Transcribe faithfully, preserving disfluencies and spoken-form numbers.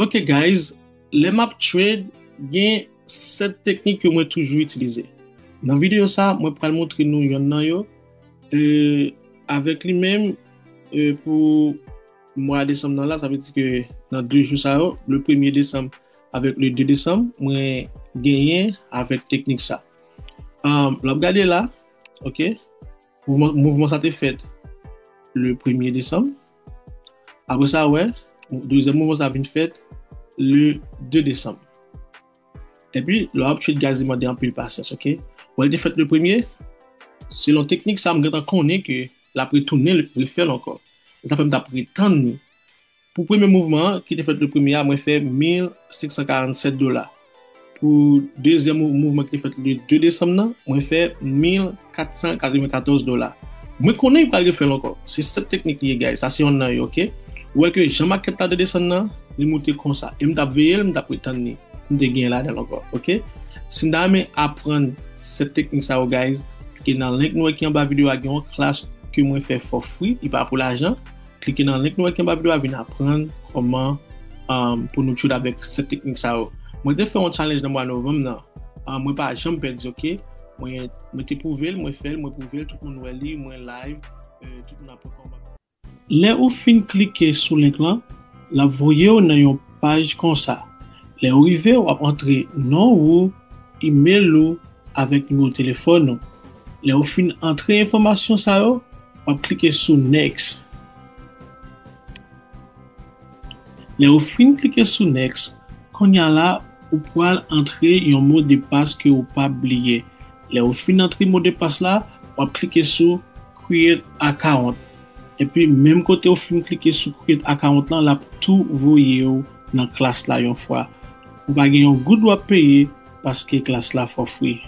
Ok guys, lè m ap trade, gen sèt teknik ke mwen toujou itilize. Nan videyo sa, mwen pral montre nou yonn nan yo. E, avèk li menm, e, pou mwa desanm nan la, sa vle di ke nan de jou sa yo, le premye desanm avèk le de desanm, mwen genyen avèk teknik sa. Um, lè w ap gade la, ok, mouvman, mouvman sa te fèt le premye desanm. Apre sa, wè, dezyèm mouvman sa vin fèt le de desanm. Epi, lè w ap trade guys, li mande anpil pasyans, ok? Wè, li te fèt le premye, selon teknik sa, m gentan konnen ke l ap retounen, l refè l ankò. Sa fè m t ap retann li. Pou premye mouvman an, ki te fèt le premye a, mwen fè mil senk san karannsèt dola. Pou dezyèm mou-, mouvman ki te fèt le de desanm nan, mwen fè mil kat san katrevenkatòz dola. Mwen konnen li pral refè l ankò. Se sèt teknik li ye, guys. Sa se yonn nan yo, ok? Ou wè ke jan makèt la te desann nan, li moute konsa. E m t ap veye l, m t ap retann li. M te gen ladan l ankò, ok? Si n ta renmen aprann sèt teknik sa yo, guys, klike nan link nou wè ki anba videyo a, gen yon klas ke mwen fè for free, li pa pou lajan. Klike nan link nou wè ki anba videyo a, vin aprann kòman, um, pou nou trade avèk sèt teknik sa yo. Mwen te fè yon challenge nan mwa novanm nan. Um, mwen pa janm pèdi, ok? Mwen, mwen te pwouve l, mwen fè l, mwen pwouve l, tout moun wè li, mwen live, euh, tout moun ap wè kòman. Lè ou fin klike sou link lan, l ap voye w nan yon paj konsa. Lè ou rive, w ap antre non ou, email ou, avèk nimewo telefòn ou. Lè ou fin antre enfòmasyon sa yo, w ap klike sou next. Lè ou fin klike sou next, kounye a la, ou pral antre yon mo de pas ke ou p ap bliye. Lè ou fin antre mo de pas la, w ap klike sou create account. Epi menm kote ou fin klike sou create account lan, l ap tou voye w nan klas la yon fwa. Ou pa gen yon goud w ap peye paske klas la for free.